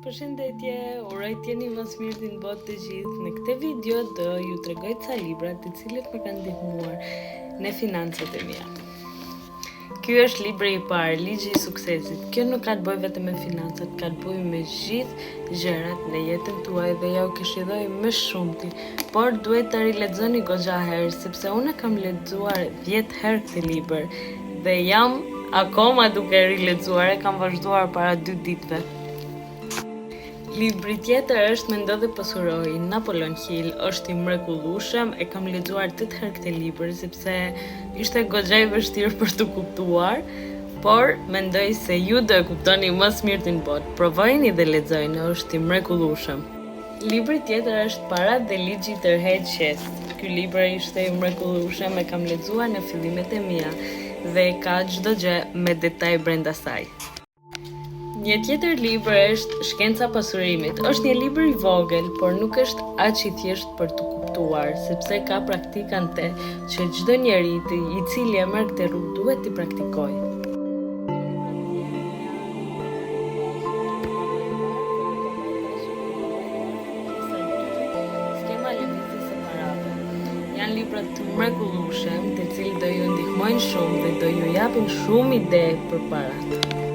Përshëndetje, uroj të jeni më së miri në botë të gjithë. Në këtë video do ju tregoj ca libra të cilët më kanë ndihmuar në financat e mia. Ky është libri i parë, Ligji i suksesit. Kjo nuk ka të bëjë vetëm me financat, ka të bëjë me gjithë gjërat në jetën tuaj dhe ja u këshilloj më shumti. Por duhet ta rilexoni goxha herë, sepse unë e kam lexuar 10 herë këtë libër dhe jam akoma duke e rilexuar, e kam vazhduar para 2 ditëve. Libri tjetër është Mendo dhe pasurohu, Napoleon Hill, është i mrekullueshëm, e kam lexuar 8 herë këtë libër sepse ishte goxha i vështirë për t'u kuptuar, por mendoj se ju do e kuptoni më së miri në botë. Provojeni dhe lexojeni, është i mrekullueshëm. Libri tjetër është Paratë dhe ligji i tërheqjes. Ky libër ishte i mrekullueshëm, e kam lexuar në fillimet e mia dhe ka çdo gjë me detaj brenda saj. Një tjetër libër është Shkenca e Pasurimit. Është një libër i vogël, por nuk është aq i thjeshtë për t'u kuptuar, sepse ka praktika në te që çdo njeri i cili e merr këtë rrugë duhet t'i praktikojë. Skema e lëvizjes së parave. Janë libra të mrekullueshëm, të cilët do ju ndihmojnë shumë dhe do ju japin shumë ide për paratë.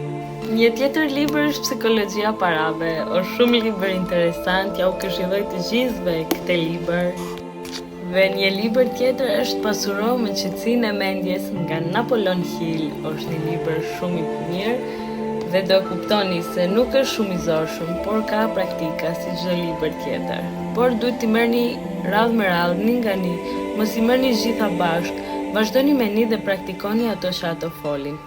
Një tjetër libër është Psikologjia e Parave. Është shumë libër interesant, ja u këshilloj të gjithëve këtë libër. Dhe një libër tjetër është Pasurohu me qetësinë e mendjes nga Napoleon Hill. Është një libër shumë i mirë dhe do kuptoni se nuk është shumë i zorshëm, por ka praktika si çdo libër tjetër. Por duhet t'i merrni radhë me radhë, një nga një, mos i merrni gjitha bashkë, vazhdoni me një dhe praktikoni ato që ato folin.